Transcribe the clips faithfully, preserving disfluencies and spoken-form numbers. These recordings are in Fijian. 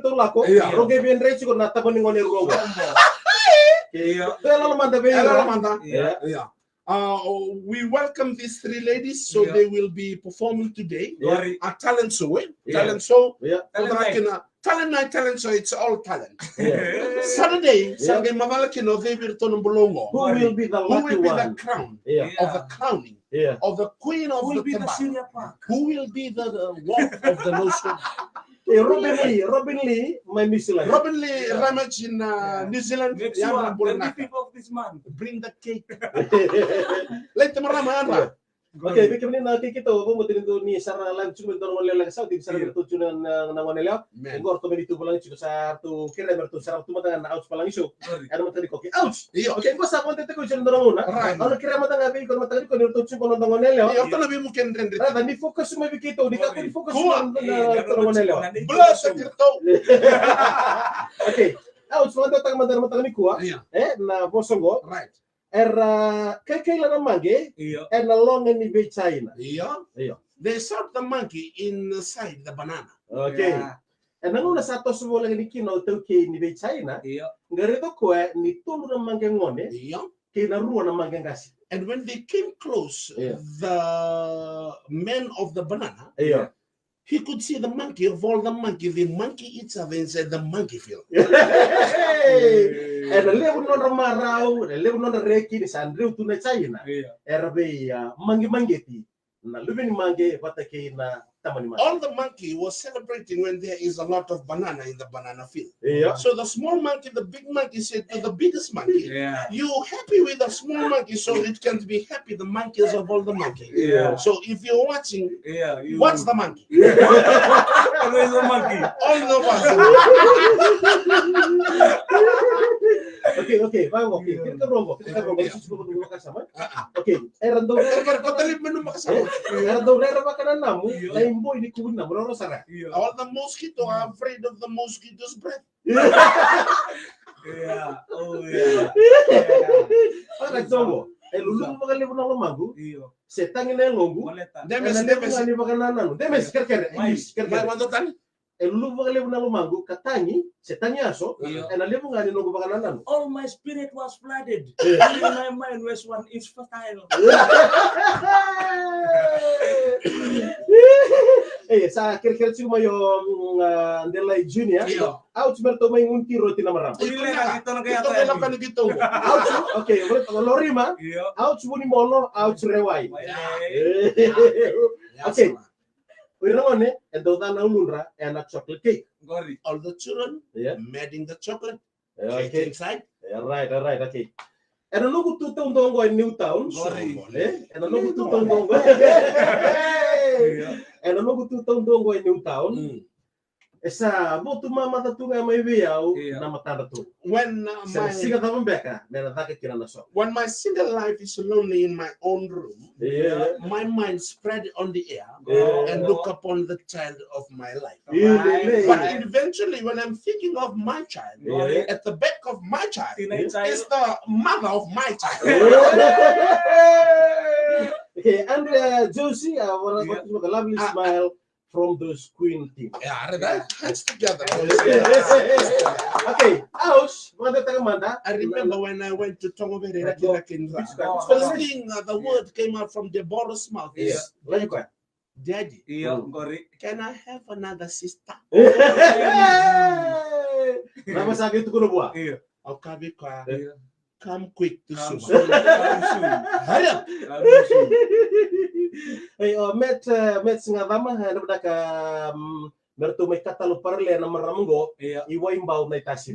ratou lako. Io. Rau qai via dre tiko na tama ni gone rua qo. Io. Io. Io, lala mada vei ira. Lala mada. Io. Io. Uh, we welcome these three ladies, so they will be performing today. Io. A talent show, eh? Io. Talent show. Io. Talent night. Talent night, talent show, it's all talent. Io. Saturday, sa qai macala kina o cei vei iratou na bulou qo. Who will be the lucky one? Who will be the crown of the crowning? Yeah. Of the queen of the Temba. Who will be the Syria Park? Who will be the, the wolf of the North Korea? Eh, Robin Lee, Robin Lee, mai New Zealand. Robin Lee, Ramage in, uh, New Zealand. Make sure the people of this man bring the cake. Late marama, andra. Okay, vei kemuni na kei keitou, au vakabauta ni dou ni sara live tiko me dua na gone lewa lekaleka sa oti, sara me ratou tiko na, na, na gone lewa. Qo ratou mai ni tu vulagi tiko sa ratou kerea me ratou sara tu mada ga na Ouch Valagi Show. Ena mataka nikua. Ouch! Io. Okay, qo sa vakadei tiko tiko na dua na gauna. Au na kerea mada ga vei iko na mataka nikua ni ratou tiko na noda gone lewa. Io, ratou na veivuke dredre. Rada ni focus mai vei keitou, ni kakua ni focus mai na noda gone lewa. Bless keitou. Okay. Ouch, vakadewataka mada na mataka nikua. Io. E, na vosa qo. Right. Era kaikaila na maqe ena loga ni vei China. Io. Io. They shot the monkey inside the banana. Okay. Ena gauna sa toso voleka ni kina o taukei ni vei China, qai raica o koya ni tolu na maqe gone kei na rua na maqe qase. And when they came close, the man of the banana, he could see the monkey, of all the monkey, they monkey each other inside the monkey field. Ena levu nodra marau, ena levu nodra reki ni sa dreu tu na China. Era vei, ah, maqemaqeti na luve ni maqe vata kei na tama ni maqe. All the monkey was celebrating when there is a lot of banana in the banana field. So the small monkey, the big monkey said to the biggest monkey, "You happy with the small monkey, so it can be happy the monkeys of all the monkey." So if you're watching, watch the monkey. Always a monkey. All the ones. Okay, okay, vamos, okay. Kiri ka rongo, kiri ka rongo. Okay, era dau, era dau, era dau rere vakananamu na iboi ni kuvu ni namu, roro sara. All the mosquito are afraid of the mosquito's breath. Yeah. Oh, yeah. Aka togo. E luluvu vakalevu na lomaqu. Io. Se tagi na yaloqu. Demes, ena levu ga ni vakanananu. Demes, kerekere. English, kerekere. E luluvu vakalevu na lomaqu ka tagi, se tagi yaso, ena levu ga ni noqu vakanananu. All my spirit was flooded. Only my mind was one inch fertile. E sa kerekere tiko mai o, mm, ah, Delai Junior. Io. Ouch, me ratou mai gunu tiko oti na marama. Ouch, okay, o Lorima. Ouch, Vunimolo, ouch, Rewai. Okay. O ira gone e dau ca na uludra ena chocolate cake. All the children mad in the chocolate cake inside. Right, right, okay. Ena noqu tu taudua qo e Newtown. Ena noqu tu taudua qo. Ena noqu tu taudua qo e Newtown. E sa votu mamaca tu ga mai vei au na matadra tu. When, uh, se na siga cava beka me na caka kina na soqo. When my single life is lonely in my own room, my mind spread on the air and look upon the child of my life. But eventually, when I'm thinking of my child, at the back of my child is the mother of my child. Okay, Andrea Josie, a lovely smile from those queen team. Yeah, right. Hands together. Okay, ouch, mada taka mada. I remember when I went to Tongovere, Rakiraki, in the first thing, uh, the word came out from Deborah's mouth is, "Daddy, can I have another sister?" Na masa ke tukuna vua. Au kaya vei koya, "Come quick to Suva. Come soon. Hurry up." Hey, o Met, eh, Met Sigacama, eh, na vinaka, mm, me ratou mai katalo parale na marama qo i Waibau na itasi.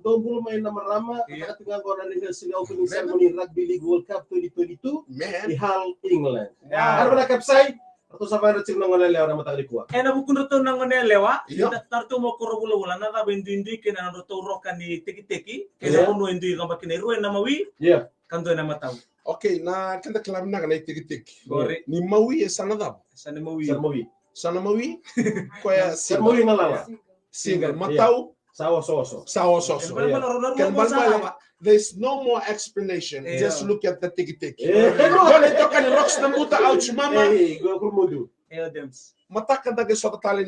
dou bula mai na marama. Ia. Ka tiko ga qo na rehearsal ni opening ceremony Rugby League World Cup twenty twenty-two. Man. I Hull, England. Ia. Ia. Ara vana kapsai. Ratou sa vakayadrati tiko na gone yalewa na mataka nikua. Ena vukudratou na gone yalewa. Ia. Ni da tara tu mo koro vulavula na cava e duidui kei na nodratou roka ni tekiteki. Kei na vanua e dui caba kina, e rua na mawi. Ia. Ka dua na matau. Okay, na keda kila vinaka na itekiteki. Qori. Ni mawi e sa na cava? Sa na mawi. Sa na mawi. Sa na mawi? Koya sa na mawi galala. Single. Single. Ia. Matau? Sa osooso. Sa osooso. Kena balebale, yeah, rua na rua. Kena balebale, sa lava. There's no more explanation. Yeah. Just look at the tekiteki. Yeah. Qo na itokani Rocks Nabuta, Ouch Mama. Hey, qo kuru mudu. Hey, Adams. Mataka da qai sota tale.